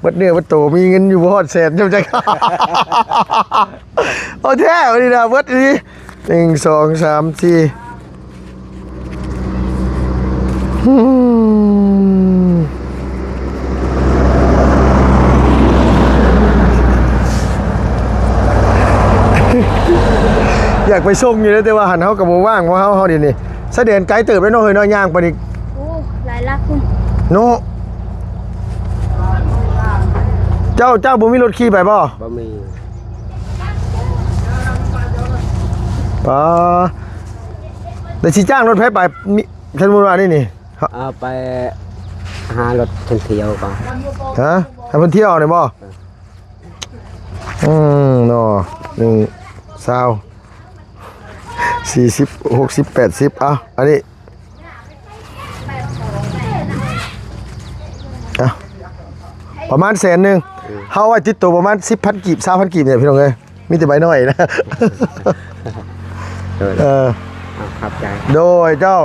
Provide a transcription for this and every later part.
ເບິດເນື້ອເບິດໂຕ ມີເງິນຢູ່ບໍ່ຮອດແສນ ຈຳຈັກ ເອົາແທ້ ອັນນີ້ນະ ເບິດອີ່ຫຼີ ໜຶ່ງ ສອງ ສາມ ສີ່ ອືມ ຢາກໄປສົ່ງຢູ່ເດ້ ແຕ່ວ່າຫັ້ນເຮົາກໍບໍ່ວ່າງ ເພາະເຮົາ ເຮົານີ້ ນີ້ ຊາຍແດນໄກເຕີບເດ້ເນາະ ເຮີຍເນາະ ຍ່າງໄປນີ້ ໂອ້ ຫຼາຍຫຼັກພຸ້ນເນາະ. ເຈົ້າ ເຈົ້າບໍ່ມີລົດຂີ່ໄປບໍ່? ບໍ່ມີ. ປາ ແລ້ວຊິຈ້າງລົດໃຜໄປ? ມີ ສົມມຸດວ່ານີ້ ນີ້ ເອົາໄປຫາລົດທ່ອງທ່ຽວກ່ອນ. ຮະ? ໃຫ້ເພິ່ນທ່ຽວນີ້ບໍ່? ເອີ ອືມ ເນາະ ໜຶ່ງ ຊາວ ສີ່ສິບ ຫົກສິບ ແປດສິບ ເອົາ ອັນນີ້ ເອົາ ປະມານແສນໜຶ່ງ ເຮົາເອົາໄວ້ຕິດໂຕປະມານສິບພັນກີບ ຊາວພັນກີບນີ້ ພີ່ນ້ອງເອີຍ ມີແຕ່ໃບນ້ອຍນະ. ໂດຍ ເອີ ເອົາ ຂອບໃຈ ໂດຍ ເຈົ້າ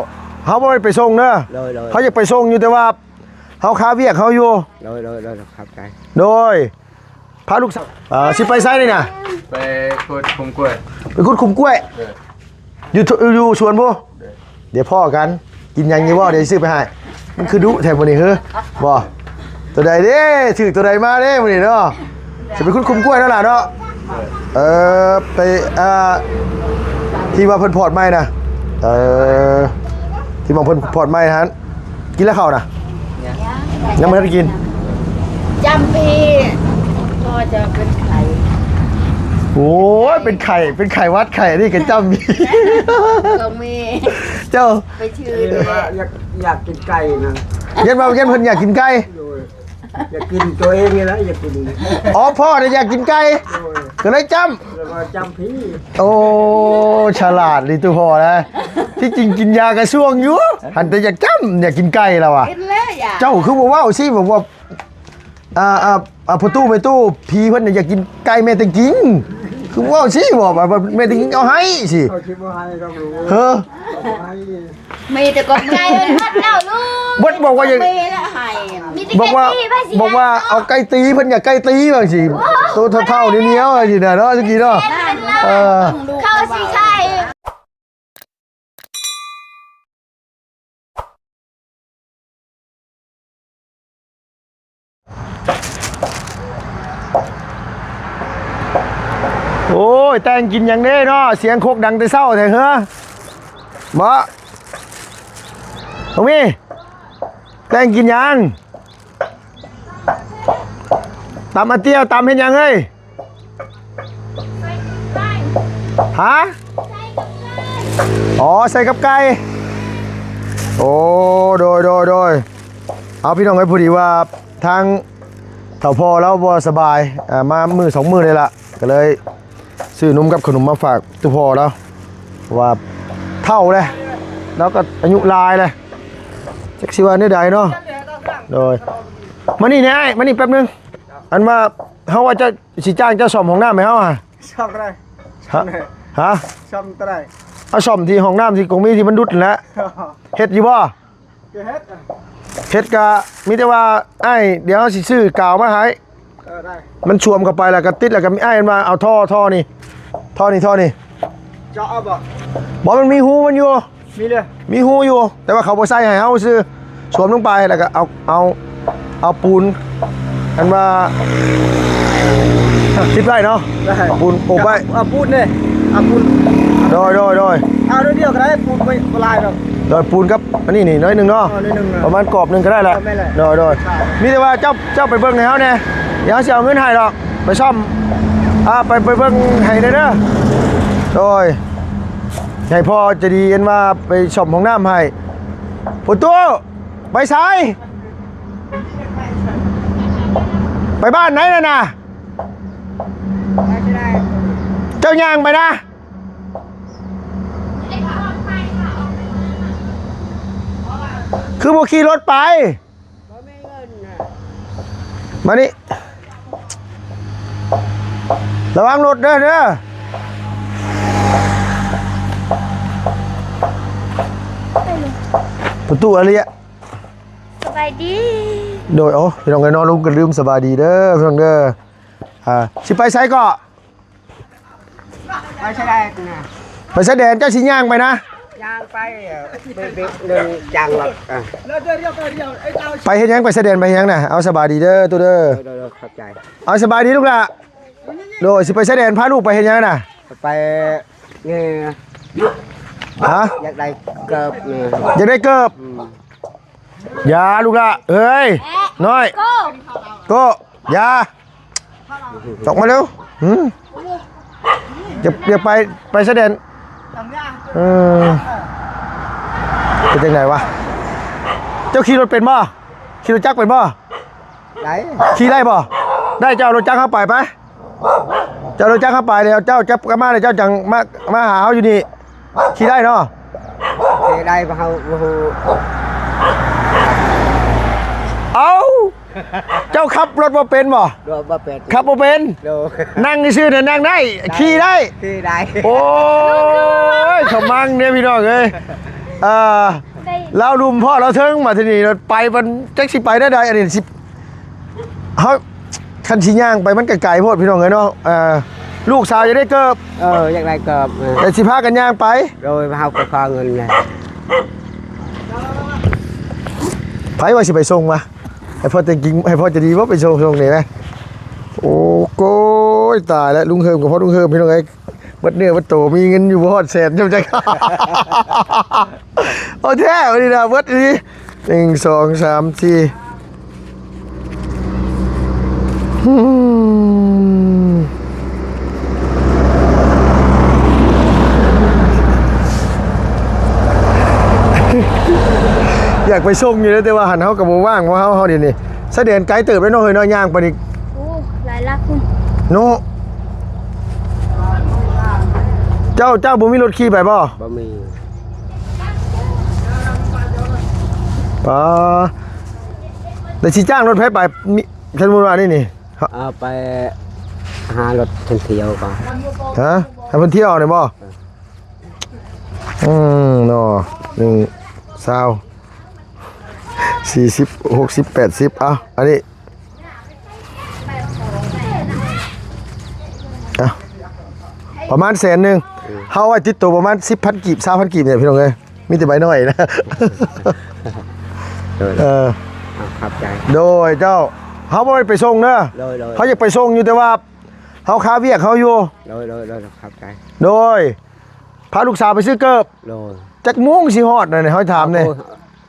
ເຮົາບໍ່ໄດ້ໄປສົ່ງເດີ ໂດຍ ໂດຍ ເຮົາຢາກໄປສົ່ງຢູ່ ແຕ່ວ່າເຮົາຄາວຽກເຮົາຢູ່ ໂດຍ ໂດຍ ໂດຍ ຂອບໃຈ ໂດຍ. ພາລູກສາວ ເອີ ຊິໄປໃສນີ້ນະ? ໄປຂຸດຂຸມກ້ວຍ ໄປຂຸດຂຸມກ້ວຍ ເອີ ຢູ່ ຢູ່ສວນພຸ້ນ ເອີ ດຽວພໍ້ກັນ ກິນຫຍັງຢູ່ບໍ່? ດຽວຊິຊື້ໄປໃຫ້. ມັນຄືດຸແທ້ມື້ນີ້ເຮີ ບໍ່? ໂຕໃດເດ້? ຖືກໂຕໃດມາເດ້ມື້ນີ້ເນາະ? ຊິໄປຂຸດຂຸມກ້ວຍນັ້ນລະເນາະ? ເອີ ໄປ ອ່າ ທີ່ວ່າເພິ່ນພອດໃໝ່ນະ ເອີ ທີ່ວ່າເພິ່ນພອດໃໝ່ຫັ້ນ. ກິນແລ້ວເຂົ້ານະ? ຍັງ ຍັງບໍ່ທັນໄດ້ກິນ. ຈຳພີ່ ພໍ່ເຈົ້າເປັນໄຂ້. ໂອ້ຍ ເປັນໄຂ້ ເປັນໄຂ້ຫວັດໄຂ້ ອັນນີ້ກໍຈຳພີ່ ກໍມີ ເຈົ້າ ໄປຊື່ ເອີ ວ່າຢາກ ຢາກກິນໄກ່ນະ ຢ້ານວ່າ ຢ້ານເພິ່ນຢາກກິນໄກ່ ໂດຍ ຢາກກິນຕົວເອງນີ້ແຫຼະ ຢາກກິນ. ອໍ ພໍ່ນະຢາກກິນໄກ່ ໂດຍ ກໍເລີຍຈຳ ແລ້ວກໍຈຳພີ່. ໂອ້ ສະຫຼາດອີ່ຕູ້ພໍ່ນະ ທີ່ຈິງກິນຢາກະຊວງຢູ່ ຫັ້ນແຕ່ຢາກຈຳ ຢາກກິນໄກ່ລະວ່າ. ເຈົ້າຄືບໍ່ເວົ້າຊີ້ ບອກວ່າ ອ່າ ອ່າ ອ່າ ພໍ່ຕູ້ແມ່ຕູ້ ຜີເພິ່ນນະຢາກກິນໄກ່ແມ່ແຕ່ກິງ ຄືເວົ້າຊີ້ ບອກວ່າແມ່ແຕ່ກິງເອົາໃຫ້ຊີ້ ເອີ ເຮີ ມີແຕ່ກອງໄກ່ເບິດແລ້ວລູກ ເບິດ ບອກວ່າຢາກ ມີແຕ່ໄກ່ຕີ ບອກວ່າ ບອກວ່າເອົາໄກ່ຕີ ເພິ່ນຢາກໄກ່ຕີວ່າຊີ້ ໂອ້ ໂຕເທົ່າໆ ໜຽວໆ ວ່າຊີ້ນະເນາະ ຕະກີ້ເນາະ ເອີ ເຂົາຊິໄຂ່. ໂອ້ຍ ແຕ່ງກິນຫຍັງເດ້ເນາະ ສຽງຄົກດັງແຕ່ເຊົ້າແທ້ເຮີ ບໍ່ ນ້ອງມີ ແຕ່ງກິນຫຍັງ? ຕຳອາຕຽວ ຕຳເຮັດຫຍັງເອີຍ? ຮະ? ອໍ ໃສ່ກັບໄກ່ ໂອ້ ໂດຍ ໂດຍ ໂດຍ ເອົາ ພີ່ນ້ອງເອີຍ ພໍດີວ່າທາງເຖົ້າພໍ່ລາວບໍ່ສະບາຍ ອ່າ ມາມື້ສອງມື້ນີ້ລະ ກໍເລີຍ ຊື້ນົມກັບຂະໜົມມາຝາກຕູ້ພໍ່ລາວ ເພາະວ່າເຖົ້າແລ້ວ ລາວກໍອາຍຸຫຼາຍແລ້ວ ຈັກຊິວ່າແນວໃດເນາະ ໂດຍ ມານີ້ແດ່ອ້າຍ ມານີ້ແປັບໜຶ່ງ ອັນວ່າເຮົາວ່າຈະຊິຈ້າງເຈົ້າສ້ອມຫ້ອງນ້ຳໃຫ້ເຮົາຫະ ສ້ອມເທົ່າໃດ? ຮະ? ສ້ອມເທົ່າໃດ? ເອົາສ້ອມທີ່ຫ້ອງນ້ຳທີ່ກົງມີທີ່ມັນດຸດຫັ້ນແຫຼະ ເຮັດຢູ່ບໍ່? ເຮັດ ເຮັດກະມີແຕ່ວ່າ ອ້າຍ ດຽວເຮົາຊິຊື້ກາວມາໃຫ້ ເອີ ໄດ້ ມັນຊວມເຂົ້າໄປແລ້ວກະຕິດ ແລ້ວກະມີ ອ້າຍ ເຫັນວ່າເອົາທໍ່ ທໍ່ນີ້ ທໍ່ນີ້ ທໍ່ນີ້ ເຈາະເອົາບໍ່? ບໍ່ ມັນມີຮູມັນຢູ່ ມີເລີຍ ມີຮູຢູ່ ແຕ່ວ່າເຂົາບໍ່ໃສ່ໃຫ້ເຮົາຊື່ ຊວມລົງໄປ ແລ້ວກະເອົາ ເອົາ ເອົາປູນ ອັນວ່າ ຕິດໄວ້ເນາະ ໄດ້ ເອົາປູນອົບໄວ້ ເອົາປູນເດ້ ເອົາປູນ ໂດຍ ໂດຍ ໂດຍ ເອົາໜ້ອຍດຽວກໍໄດ້ ປູນບໍ່ ບໍ່ຫຼາຍດອກ ໂດຍ ປູນກັບອັນນີ້ນີ້ໜ້ອຍໜຶ່ງເນາະ ເອີ ໜ້ອຍໜຶ່ງເນາະ ປະມານກອບໜຶ່ງກໍໄດ້ແຫຼະ ເອີ ແມ່ນແຫຼະ ໂດຍ ໂດຍ ມີແຕ່ວ່າເຈົ້າ ເຈົ້າໄປເບິ່ງໃຫ້ເຮົາແດ່ ດຽວເຮົາຊິເອົາເງິນໃຫ້ດອກ ໄປສ້ອມ ອ່າ ໄປ ໄປເບິ່ງໃຫ້ແດ່ເດີ ໂດຍ ໃຫ້ພໍ່ໃຈດີ ອັນວ່າໄປສ້ອມຫ້ອງນ້ຳໃຫ້ ປະຕູ ໄປໃສ? ໄປບ້ານໃດນັ້ນນະ? ເຈົ້າຍ່າງໄປນະ? ຄືບໍ່ຂີ່ລົດໄປ? ມານີ້ ລະວັງລົດເດີ ເດີ ປະຕູອາເລຍ. ສະບາຍດີ ໂດຍ ໂອ້ ພີ່ນ້ອງເອີຍເນາະ ລຸງກໍລືມສະບາຍດີເດີພີ່ນ້ອງເດີ. ອ່າ ຊິໄປໃສເກາະ? ໄປຊາຍແດນນະ ໄປຊາຍແດນ. ເຈົ້າຊິຍ່າງໄປນະ? ຍ່າງໄປ ເອີ ເປັນ ເປັນ ເດີນຈ້າງລົດ ອ່າ ໄປເຮັດຫຍັງ? ໄປຊາຍແດນໄປເຮັດຫຍັງນະ? ເອົາ ສະບາຍດີເດີຕູ້ເດີ. ໂດຍ ໂດຍ ໂດຍ ຂອບໃຈ. ເອົາ ສະບາຍດີລູກຫຼ້າ. ໂດຍ ຊິໄປຊາຍແດນ ພາລູກໄປເຮັດຫຍັງນະ? ໄປນີ້ ຮະ? ຢາກໄດ້ເກີບນີ້. ຢາກໄດ້ເກີບ? ອືມ. ຢ່າລູກຫຼ້າເອີຍ ນ້ອຍ ໂກ້ ໂກ້ ຢ່າ ອອກມາເລັວ. ຫືມ ຢ່າ ຢ່າໄປ ໄປຊາຍແດນ. ເອີ ເປັນຈັ່ງໃດວະ? ເຈົ້າຂີ່ລົດເປັນບໍ່? ຂີ່ລົດຈັກເປັນບໍ່? ໄດ້ ຂີ່ໄດ້ບໍ່? ໄດ້ ເຈົ້າເອົາລົດຈັກເຮົາໄປ ໄປ ເຈົ້າເອົາລົດຈັກເຮົາໄປ ແລ້ວເຈົ້າຈັບກັບມາ ແລ້ວເຈົ້າຈັ່ງມາ ມາຫາເຮົາຢູ່ນີ້. ຂີ່ໄດ້ເນາະ? ຂີ່ໄດ້ ເຮົາບໍ່ຮູ້. ເອົ້າ ເຈົ້າຂັບລົດບໍ່ເປັນບໍ່? ບໍ່ ບໍ່ເປັນ. ຂັບບໍ່ເປັນ? ໂດຍ. ນັ່ງຊື່ໆນະ ນັ່ງໄດ້ ໄດ້ ຂີ່ໄດ້? ຂີ່ໄດ້. ໂອ້ຍ ຂະມັງເດ້ພີ່ນ້ອງເອີຍ. ອ່າ ລາວລຸ່ມພໍ້ລາວເທິງ ມາທີ່ນີ້ລົດໄປ ມັນຈັກຊິໄປແນວໃດ? ອັນນີ້ຊິ ເຮົາ ຄັນຊິຍ່າງໄປມັນກໍໄກໂພດພີ່ນ້ອງເອີຍເນາະ. ເອີ ລູກສາວຢາກໄດ້ເກີບ. ເອີ ຢາກໄດ້ເກີບ. ເອີ ແຕ່ຊິພາກັນຍ່າງໄປ. ໂດຍ ເຮົາໄປຂໍເງິນແຫຼະ. ໃຜວ່າຊິໄປສົ່ງວະ? ໃຫ້ພໍ່ໃຈດີ ໃຫ້ພໍ່ໃຈດີບໍ່ໄປສົ່ງ ສົ່ງນີ້ນະ? ໂອ້ໂກຍ ຕາຍແລ້ວ ລຸງເຮີມກັບພໍ່ລຸງເຮີມ ພີ່ນ້ອງເອີຍ. ເບິດເນື້ອເບິດໂຕ ມີເງິນຢູ່ບໍ່ຮອດແສນ ຈຳຈັກ. ເອົາແທ້ ມື້ນີ້ນະ ເບິດອີ່ຫຼີ. ໜຶ່ງ ສອງ ສາມ ສີ່ ອືມ ຢາກໄປສົ່ງຢູ່ເດ້ ແຕ່ວ່າຫັ້ນເຮົາກໍບໍ່ວ່າງ ເພາະເຮົາ ເຮົານີ້ ນີ້ ຊາຍແດນໄກເຕີບເດ້ເນາະ ເຮີຍເນາະ ຍ່າງໄປນີ້. ໂອ້ ຫຼາຍຫຼັກພຸ້ນເນາະ. ເຈົ້າ ເຈົ້າບໍ່ມີລົດຂີ່ໄປບໍ່? ບໍ່ມີ. ປາ ແລ້ວຊິຈ້າງລົດໃຜໄປ? ມີ ສົມມຸດວ່ານີ້ນີ້ ເອົາໄປຫາລົດທ່ອງທ່ຽວກ່ອນ. ຮະ? ໃຫ້ເພິ່ນທ່ຽວນີ້ບໍ່? ເອີ ອືມ ເນາະ ໜຶ່ງ ຊາວ ສີ່ສິບ ຫົກສິບ ແປດສິບ ເອົາ ອັນນີ້ ເອົາ ປະມານແສນໜຶ່ງ. ເອີ ເຮົາເອົາໄວ້ຕິດໂຕປະມານສິບພັນກີບ ຊາວພັນກີບນີ້ພີ່ນ້ອງເອີຍ ມີແຕ່ໃບນ້ອຍນະ. ໂດຍ ເອີ ຂອບໃຈ. ໂດຍ ເຈົ້າ ເຮົາບໍ່ໄດ້ໄປສົ່ງເດີ. ໂດຍ ໂດຍ ເຮົາຢາກໄປສົ່ງຢູ່ ແຕ່ວ່າເຮົາຄາວຽກເຮົາຢູ່. ໂດຍ ໂດຍ ໂດຍ ຂອບໃຈ. ໂດຍ ພາລູກສາວໄປຊື້ເກີບ. ໂດຍ ຈັກໂມງຊິຮອດນະ ເຮົາຖາມແດ່. ໂ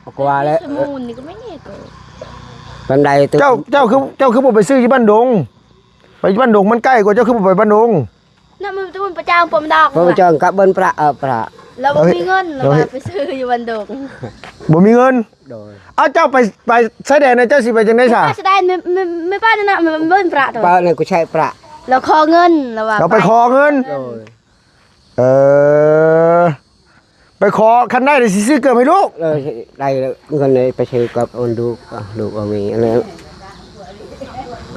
ອ້ ກວ່າແລ້ວ ຊົ່ວໂມງນີ້ກໍແມ່ນເກີບ. ປານໃດ? ເຈົ້າ ເຈົ້າຄື ເຈົ້າຄືບໍ່ໄປຊື້ຢູ່ບ້ານດົງ? ໄປບ້ານດົງມັນໃກ້ກວ່າ ເຈົ້າຄືບໍ່ໄປບ້ານດົງ? ນະ ມັນ ມັນປະຈາງປົມດອກ ປະຈາງກັບເບິ່ນປະ ເອີ ປະ ລາວບໍ່ມີເງິນ ລາວວ່າໄປຊື້ຢູ່ບ້ານດົງ ບໍ່ມີເງິນ. ໂດຍ ເອົາ ເຈົ້າໄປ ໄປຊາຍແດນນະ ເຈົ້າຊິໄປຈັ່ງໃດຊະ? ຊາຍແດນ ແມ່ ແມ່ ແມ່ປ້ານັ້ນນະ ແມ່ເບິ່ນປະ ປ້ານັ້ນກໍໃຊ້ປະ ລາວຂໍເງິນ ລາວວ່າ ລາວໄປຂໍເງິນ. ໂດຍ ເອີ ໄປຂໍ ຄັນໄດ້ຊິຊື້ເກີບໃຫ້ລູກ. ເອີ ໄດ້ເງິນໄປຊື້ເກີບອັນລູກ ລູກບໍ່ມີ ອັນນີ້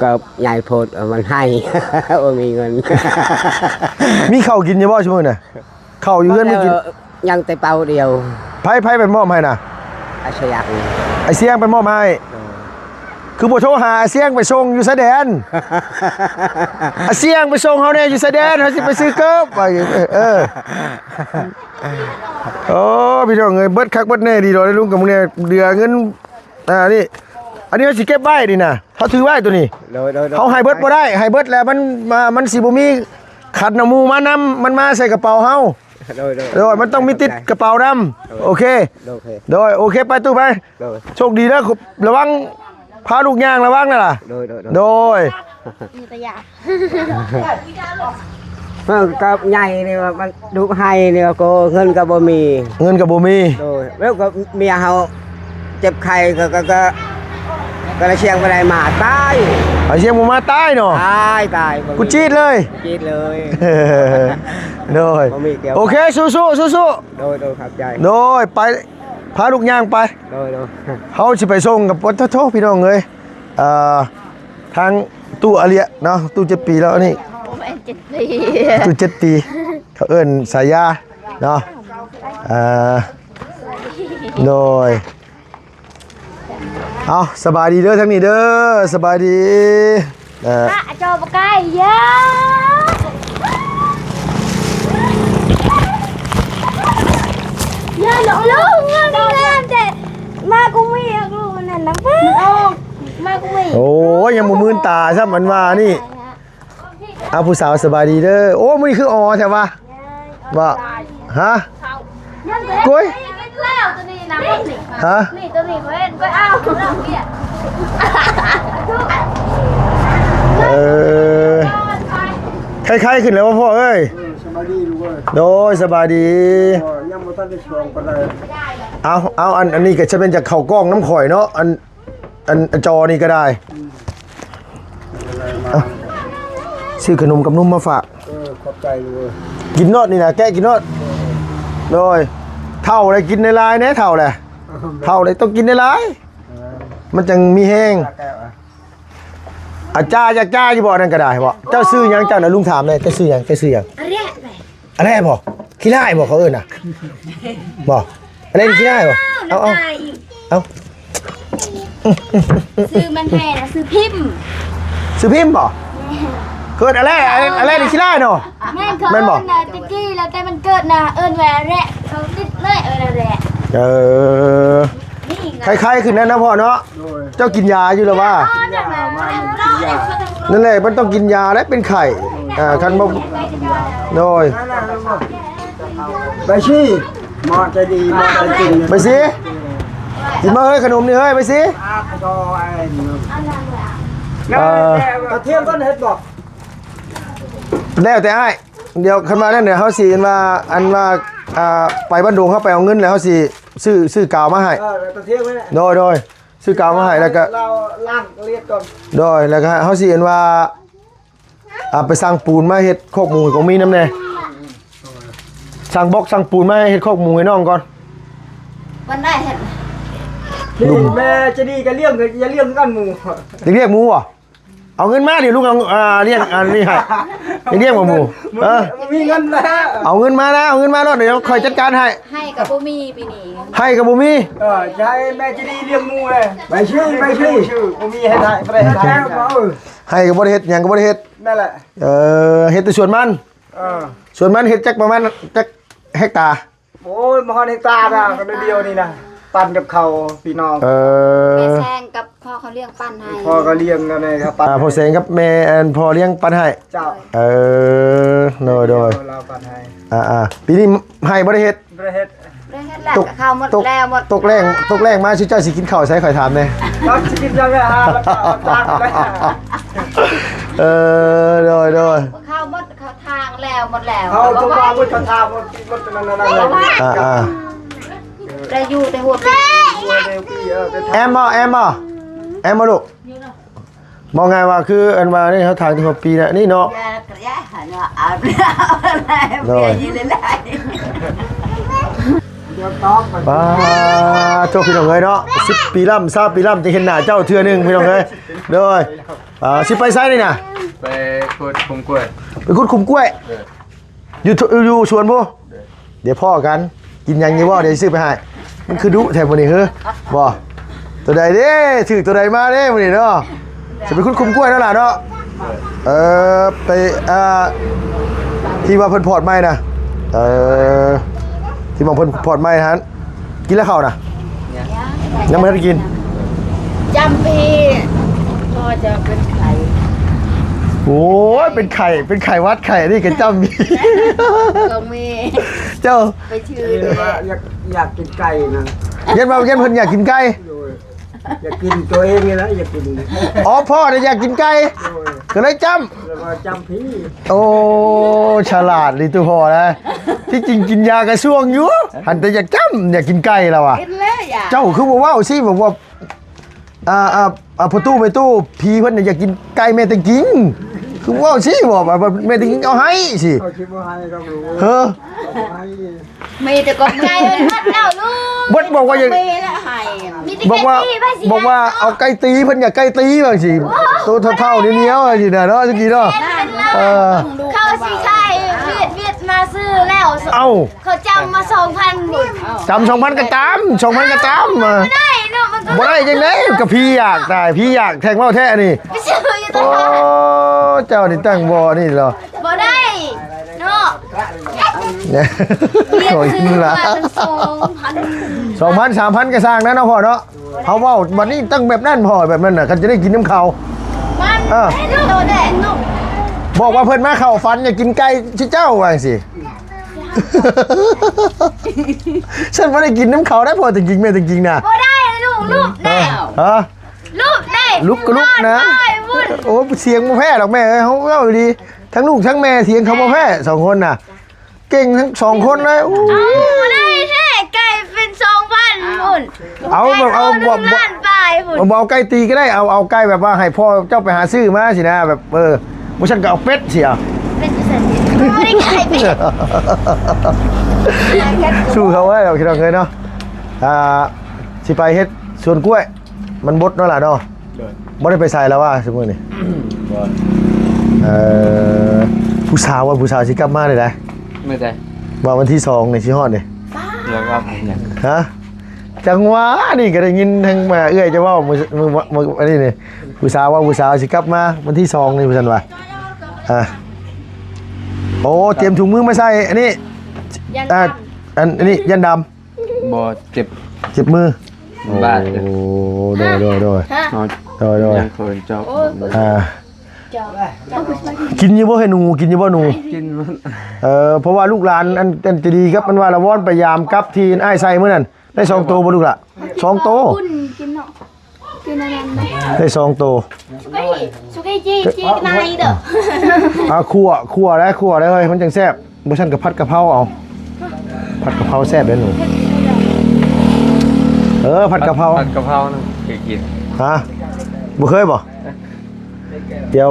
ເກີບໃຫຍ່ໂພດ ມັນໃຫ້ ບໍ່ມີເງິນ. ມີເຂົ້າກິນຢູ່ບໍ່ຊຸມື້ນະ? ເຂົ້າຢູ່ເຮືອນມີກິນ ຍັງແຕ່ເປົາດຽວ. ໃຜ ໃຜໄປມອບໃຫ້ນະ? ອາຊຽງ ອາຊຽງໄປມອບໃຫ້. ໂດຍ ຄືບໍ່ໂທຫາອາຊຽງໄປສົ່ງຢູ່ຊາຍແດນ? ອາຊຽງໄປສົ່ງເຮົາແດ່ຢູ່ຊາຍແດນ ເຮົາຊິໄປຊື້ເກີບ. ເອີ ໂອ້ ພີ່ນ້ອງເອີຍ ເບິດຄັກເບິດແນ່ ດີດອກເດ້ລຸງກັບມຶງແນ່ ເຫຼືອເງິນ ອ່າ ນີ້ ອັນນີ້ເຮົາຊິເກັບໄວ້ນີ້ນະ ເຮົາຖືໄວ້ໂຕນີ້. ໂດຍ ໂດຍ ໂດຍ ເຮົາໃຫ້ເບິດບໍ່ໄດ້ ໃຫ້ເບິດແລ້ວມັນ ມັນຊິບໍ່ມີຂັນເອົາໝູ່ມານຳ ມັນມາໃສ່ກະເປົາເຮົາ. ໂດຍ ໂດຍ ໂດຍ ມັນຕ້ອງມີຕິດກະເປົານຳ. ໂດຍ ໂອເຄ ໂອເຄ ໂດຍ ໂອເຄ ໄປຕູ້ໄປ. ໂດຍ ໂຊກດີເດີ ລະວັງ ພາລູກຍ່າງລະວັງນະລະ. ໂດຍ ໂດຍ ໂດຍ ໂດຍ ມີແຕ່ຢາກ ເອີ ກັບໃຫຍ່ນີ້ວ່າມັນດຸໄຫ້ນີ້ວ່າກໍເງິນກໍບໍ່ມີ ເງິນກໍບໍ່ມີ. ໂດຍ ແລ້ວກໍເມຍເຮົາເຈັບໄຂ້ກໍ ກໍ ກໍລະຊຽງບໍ່ໄດ້ມາຕາຍ. ອາຊຽງບໍ່ມາຕາຍເນາະ. ຕາຍ ຕາຍ ບໍ່ມີ ກູຈີດເລີຍ ຈີດເລີຍ. ໂດຍ ບໍ່ມີກ່ຽວ ໂອເຄ ສູ້ໆ ສູ້ໆ. ໂດຍ ໂດຍ ຂອບໃຈ. ໂດຍ ໄປ ພາລູກຍ່າງໄປ. ໂດຍ ໂດຍ ເຮົາຊິໄປສົ່ງກັບ ໂອ້ໂທ ພີ່ນ້ອງເອີຍ ອ່າ ທາງຕູ້ອາເລຍເນາະ ຕູ້ເຈັດປີແລ້ວນີ້ ບໍ່ແມ່ນເຈັດປີ ຕູ້ເຈັດປີ ເຂົາເອີ້ນສາຍາເນາະ. ອ່າ ໂດຍ ເອົາ ສະບາຍດີເດີ ທາງນີ້ເດີ ສະບາຍດີ. ເອີ ອະ ຈອບໍ່ໃກ້ ຢ່າ ຢ່າລົງ ລົງ ງາມແທ້ ມາກູມີ ລູກມັນນັ້ນນະ ມາກູມີ. ໂອ້ຍ ຍັງບໍ່ມື່ນຕາຊ້ຳ ອັນວ່ານີ້. ເອົາ ຜູ້ສາວສະບາຍດີເດີ. ໂອ້ ມື້ນີ້ຄືອໍແທ້ວະ ບໍ່? ຮະ? ໂອ້ຍ ຮະ? ເອີ ໄຂ້ໆຂຶ້ນແລ້ວບໍ່ພໍ່ເອີຍ? ເອີ ສະບາຍດີລູກເອີຍ. ໂດຍ ສະບາຍດີ. ເອີ ຍັງບໍ່ທັນໄດ້ຊ່ວງປານໃດ. ເອົາ ເອົາ ອັນ ອັນນີ້ກໍຈະເປັນຈາກເຂົ້າກ້ອງນຳຂ້ອຍເນາະ ອັນ ອັນ ອັນຈໍນີ້ກໍໄດ້. ອືມ ເອົາ ຊື້ຂະໜົມກັບນົມມາຝາກ. ເອີ ຂອບໃຈເລີຍ. ກິນໂລດນີ້ນະ ແກະກິນໂລດ. ເອີ ໂດຍ ເຖົ້າແລ້ວກິນຫຼາຍໆແດ່ ເຖົ້າແລ້ວ. ເອີ ເຖົ້າແລ້ວຕ້ອງກິນຫຼາຍໆ. ເອີ ມັນຈັ່ງມີແຮງ. ອາ ຈ້າ ຢາກຈ້າຢູ່ບໍ່? ອັນນັ້ນກໍໄດ້ບໍ່? ເຈົ້າຊື່ຫຍັງ? ເຈົ້ານະ ລຸງຖາມແດ່ ເຈົ້າຊື່ຫຍັງ? ເຈົ້າຊື່ຫຍັງ? ອາແລະ ອາແລະບໍ່? ຂີ້ຮ້າຍບໍ່ເຂົາເອີ້ນນະ? ບໍ່? ອາແລະນີ້ຂີ້ຮ້າຍບໍ່? ເອົາ ເອົາ ເອົາ ຊື່ມັນແທ້ນະ ຊື່ພິມ. ຊື່ພິມບໍ່? ແມ່ນ. ເກີດອາແລະ ອາແລະນີ້ຂີ້ຮ້າຍເນາະ. ແມ່ນ ເຂົາ ແມ່ນບໍ່? ເອີ້ນນະ ແຕ່ກີ້ແລ້ວແຕ່ມັນເກີດນະ ເອີ້ນວ່າອາແລະ ເຂົາຕິດເລີຍ ເອີ້ນອາແລະ. ເອີ ນີ້ນະ ໄຂ້ໆຂຶ້ນແລ້ວນະພໍ່ເນາະ. ໂດຍ ເຈົ້າກິນຢາຢູ່ແລ້ວວະ? ກິນຢາ ມາກິນຢາ. ນັ້ນແຫຼະ ມັນຕ້ອງກິນຢາແຫຼະ ເປັນໄຂ້. ອ່າ ຄັນບໍ່ ໂດຍ ໄປຊິ ໝໍໃຈດີ ໝໍໃຈຈິງ ໄປຊິ ກິນມາເຮີ້ຍ ຂະໜົມນີ້ເຮີ້ຍ ໄປຊິ. ເອີ ກະທຽມເພິ່ນເຮັດບໍ່? ແລ້ວແຕ່ອ້າຍ. ດຽວຄັນວ່ານັ້ນ ດຽວເຮົາຊິ ອັນວ່າ ອັນວ່າ ອ່າ ໄປບ້ານດົງ ເຮົາໄປເອົາເງິນ ແລ້ວເຮົາຊິຊື້ ຊື້ກາວມາໃຫ້. ເອີ ກະທຽມນັ້ນແຫຼະ. ໂດຍ ໂດຍ. ຊື້ກາວມາໃຫ້ ແລ້ວກໍລ້າງລຽດກ່ອນ. ໂດຍ ແລ້ວກໍເຮົາຊິ ອັນວ່າ ອ່າ ໄປສັ່ງປູນມາເຮັດຄອກໝູໃຫ້ກອງມີນຳແດ່. ສັ່ງບລັອກ ສັ່ງປູນມາເຮັດຄອກໝູໃຫ້ນ້ອງກ່ອນ. ວັນໃດເຮັດ? ແມ່ຈະດີກໍລ້ຽງ ກໍຢ່າລ້ຽງຄືກັນໝູ. ຢາກລ້ຽງໝູບໍ່? ເອົາເງິນມາ ດຽວລຸງເອົາ ອ່າ ລ້ຽງອັນນີ້ໃຫ້. ຢາກລ້ຽງບໍ່ໝູ? ເອີ ມີເງິນແລ້ວ ເອົາເງິນມານະ ເອົາເງິນມາໂລດ ດຽວຂ້ອຍຈັດການໃຫ້. ໄຮ່ກໍບໍ່ມີປີນີ້ ໄຮ່ກໍບໍ່ມີ. ເອີ ຈະໃຫ້ແມ່ຈະດີລ້ຽງໝູເລີຍ. ໄປຊື່ ໄປຊື່ ບໍ່ມີໃຫ້ໄດ້ ບໍ່ໄດ້ໃຫ້ໄດ້. ເອີ ໄຮ່ກໍບໍ່ໄດ້ເຮັດ ຫຍັງກໍບໍ່ໄດ້ເຮັດ. ນັ້ນແຫຼະ. ເອີ ເຮັດແຕ່ສວນມັນ. ເອີ ສວນມັນເຮັດຈັກປະມານຈັກເຮັກຕາ? ໂອ້ຍ ບໍ່ຮອດເຮັກຕານະ ກໍດຽວນີ້ນະ ປັ່ນກັບເຂົາພີ່ນ້ອງ. ເອີ ແມ່ແຊງກັບພໍ່ເຂົາລ້ຽງປັ່ນໃຫ້. ພໍ່ກໍລ້ຽງກັນໃຫ້ເຂົາປັ່ນ. ອ່າ ພໍ່ແຊງກັບແມ່ ອັນ ພໍ່ລ້ຽງປັ່ນໃຫ້. ເຈົ້າ. ເອີ ໂດຍ ໂດຍ ລາວປັ່ນໃຫ້. ອ່າໆ ປີນີ້ໄຮ່ບໍ່ໄດ້ເຮັດ? ບໍ່ໄດ້ເຮັດ ບໍ່ໄດ້ເຮັດແລ້ວ. ຕົກ ເຂົ້າໝົດ ຕົກ ແລ້ວໝົດ. ຕົກແລ້ງ ຕົກແລ້ງມາ ຊຸເຈົ້າຊິກິນເຂົ້າໃສ ຂ້ອຍຖາມແດ່. ເຮົາຊິກິນຫຍັງແລ້ວ ຫາແລ້ວກໍຕັກແລ້ວ. ເອີ ໂດຍ ໂດຍ. ເຂົ້າໝົດ ເຂົ້າທາງແລ້ວ ໝົດແລ້ວ. ເຮົາຕົກວ່າໝົດເຂົ້າທາງ ໝົດ ໝົດນັ້ນ ນັ້ນ ນັ້ນ. ອ່າໆ ໄດ້ຢູ່ແຕ່ຫົວປີ. ແອມບໍ່? ແອມບໍ່? ແອມບໍ່ລູກ? ເວົ້າງ່າຍວ່າຄືອັນວ່ານີ້ ເຮົາຖາງແຕ່ຫົວປີນະນີ້ເນາະ. ໂດຍ. ປ້າໂທ້ ພີ່ນ້ອງເອີຍເນາະ ສິບປີລ້ຳ ຊາວປີລ້ຳ ຈຶ່ງເຫັນໜ້າເຈົ້າເທື່ອໜຶ່ງ ພີ່ນ້ອງເອີຍ. ໂດຍ. ອ່າ ຊິໄປໃສນີ້ນະ? ໄປຂຸດຂຸມກ້ວຍ. ໄປຂຸດຂຸມກ້ວຍ. ໂດຍ. ຢູ່ ຢູ່ສວນພຸ້ນ. ໂດຍ. ດຽວພໍ້ກັນ. ກິນຫຍັງຢູ່ບໍ່? ດຽວຊິຊື້ໄປໃຫ້. ມັນຄືດຸແທ້ມື້ນີ້ເຮີ ບໍ່? ໂຕໃດເດ້? ຖືກໂຕໃດມາເດ້ມື້ນີ້ເນາະ? ຊິໄປຂຸດຂຸມກ້ວຍເນາະຫຼານເນາະ. ເອີ ໄປ ອ່າ ທີ່ວ່າເພິ່ນພອດໃໝ່ນະ. ເອີ ທີ່ວ່າເພິ່ນພອດໃໝ່ຫັ້ນ. ກິນແລ້ວເຂົ້ານະ? ຍັງ ຍັງບໍ່ທັນກິນ. ຈຳພີ ພໍ່ເຈົ້າເປັນໄຂ້. ໂອ້ຍ ເປັນໄຂ້ ເປັນໄຂ້ຫວັດໄຂ້ນີ້ກໍຈຳພີ ກໍມີ. ເຈົ້າ ໄປຊື່ ຢາກ ຢາກກິນໄກ່ນະ. ຢ້ານວ່າ ຢ້ານເພິ່ນຢາກກິນໄກ່. ໂດຍ. ຢາກກິນ ຕົວເອງນີ້ແຫຼະຢາກກິນ. ອໍ ພໍ່ນະຢາກກິນໄກ່. ໂດຍ. ກໍເລີຍຈຳ ແລ້ວກໍຈຳພີ. ໂອ້ ສະຫຼາດອີ່ຕູ້ພໍ່ນະ. ທີ່ຈິງກິນຢາກະຊ່ວງຢູ່ ຫັ້ນແຕ່ຢາກຈຳ ຢາກກິນໄກ່ລະວ່າ. ເຈົ້າຄືບໍ່ເວົ້າຊີ້ ບອກວ່າ ອ່າ ອ່າ ອ່າ ພໍ່ຕູ້ແມ່ຕູ້ ຜີເພິ່ນນະຢາກກິນໄກ່ແມ່ແຕງກິງ. ຄືເວົ້າຊີ້ ບອກວ່າແມ່ແຕງກິງເອົາໃຫ້ຊີ້. ເຂົາຊິບໍ່ໃຫ້ດອກລູກ. ເຮີ ເຂົາບໍ່ໃຫ້. ມີແຕ່ກົບໄກ່ມັນມັດເອົາລູກ. ເບິດບອກວ່າຢາກ ມີແຕ່ ບອກວ່າ ໄກ່ຕີໄປຊິ ບອກວ່າເອົາໄກ່ຕີ ເພິ່ນຢາກໄກ່ຕີວ່າຊີ້. ໂອ້ ໂຕເຖົ້າໆໜຽວໆຊີ້ນະເນາະ ຕະກີ້ເນາະ. ເອີ ເຂົາຊິໄຂ່ວຽດວຽດ ຕາຊື້ແລ້ວ ເອົ້າ ເຂົາຈຳມາສອງພັນພຸ້ນ ຈຳສອງພັນກໍຕາມ ສອງພັນກໍຕາມ ບໍ່ໄດ້ເນາະ ມັນກໍບໍ່ໄດ້ຈັ່ງໃດ ກໍຜີຢາກຕາຍ ຜີຢາກແທ້ງເວົ້າແທ້ອັນນີ້ ໄປຊື້ຢູ່ຕະຫຼາດ ໂອ້ ເຈົ້ານີ້ຕັ້ງບໍ່ນີ້ເນາະ ບໍ່ໄດ້ເນາະ ໂອ້ຍ ລະ ສອງພັນ ສອງພັນ ສາມພັນ ກໍຊ່າງນັ້ນເນາະພໍ່ເນາະ. ເຮົາເວົ້າບັດນີ້ຕ້ອງແບບນັ້ນພໍ່ ແບບນັ້ນນະ ຄັນຈະໄດ້ກິນນຳເຂົາ ມັນ ເອີ ເຮັດໂຕແດງເນາະ ບອກວ່າເພິ່ນມາເຂົ້າຝັນ ຢາກກິນໄກ່ຊິເຈົ້າ ວ່າຈັ່ງຊີ້ ຊັ້ນບໍ່ໄດ້ກິນນຳເຂົາໄດ້ພໍ່ ແຕ່ກິນແມ່ແຕ່ກິນນະ ບໍ່ໄດ້ລູກ ລູກແດ່ ຮະ ລູກແດ່ ລຸກກໍລຸກນະ ໂອ້ ສຽງບໍ່ແພ້ດອກແມ່ເອີຍ ເຮົາເວົ້າດີ ທັງລູກທັງແມ່ສຽງເຂົາບໍ່ແພ້ສອງຄົນນະ. ເກັ່ງທັງສອງຄົນເລີຍ ເອົາ ໄດ້ແທ້ ໄກ່ເປັນສອງພັນພຸ້ນ ເອົາແບບເອົາ ໄກ່ໂລໜຶ່ງລ້ານປາຍພຸ້ນ ບໍ່ເອົາໄກ່ຕີກໍໄດ້ ເອົາ ເອົາໄກ່ແບບວ່າໃຫ້ພໍ່ເຈົ້າໄປຫາຊື້ມາຊີ້ນະ ແບບ ເອີ ບໍ່ຊັ້ນກໍເອົາເປັດຊີ້ ເອົາເປັດຢູ່ໃສ ບໍ່ໄດ້ຂາຍເປັດ ສູ້ເຂົາບໍ່ໄດ້ດອກພີ່ນ້ອງເອີຍເນາະ ອ່າ ຊິໄປເຮັດສວນກ້ວຍ ມັນບົດເນາະຫຼາເນາະ ໂດຍ ບໍ່ໄດ້ໄປໃສແລ້ວວ່າຊຸມື້ນີ້ ບໍ່ ເອີ ຜູ້ສາວວ່າ ຜູ້ສາວຊິກັບມາໄດ້ໃດ ມື້ໃດ ວ່າວັນທີສອງນີ້ຊິຮອດນີ້ ແລ້ວວ່າຫຍັງ ຮະ ຈັງຫວະນີ້ກໍໄດ້ຍິນທາງ ເອື້ອຍຈະເວົ້າມື້ ມື້ ມື້ອັນນີ້ນີ້ ຜູ້ສາວວ່າຜູ້ສາວຊິກັບມາວັນທີສອງນີ້ ວ່າຊັ້ນວ່າ ອ່າ ໂອ້ ຕຽມຖົງມືມາໃສ່ອັນນີ້ ຢ້ານ ອ່າ ດຳ ອັນ ອັນນີ້ຢ້ານດຳ ບໍ່ ເຈັບ ເຈັບມື ບາດ ໂອ້ ໂດຍ ໂດຍ ໂດຍ ຮະ ໂດຍ ໂດຍ ຍັງເຂີນເຈົ້າ ໂອ້ ອ່າ ເຈົ້າ ກິນຢູ່ບໍ່ເຮີ່ຍໜູ ກິນຢູ່ບໍ່ໜູ ກິນ ເອີ ເພາະວ່າລູກຫຼານອັນ ອັນໃຈດີກັບມັນວ່າລະວອນໄປຢາມກັບທີ່ອ້າຍໃສ່ມື້ນັ້ນ ໄດ້ສອງໂຕບໍ່ລູກຫຼ້າ ສອງໂຕ ກິນເນາະ ກິນອັນນັ້ນເນາະ ໄດ້ສອງໂຕ ສຸກີ ສຸກີຈີ ຈີນາຍເດີ ອ່າ ຂົ້ວ ຂົ້ວໄດ້ ຂົ້ວໄດ້ເຮີ້ຍ ມັນຈັ່ງແຊບ ບໍ່ຊັ້ນກໍຜັດກະເພົາເອົາ ຜັດກະເພົາແຊບເດ້ໜູ ເອີ ຜັດກະເພົາ ຜັດກະເພົານະ ເຄີຍກິນ ຮະ ບໍ່ເຄີຍບໍ່? ດຽວ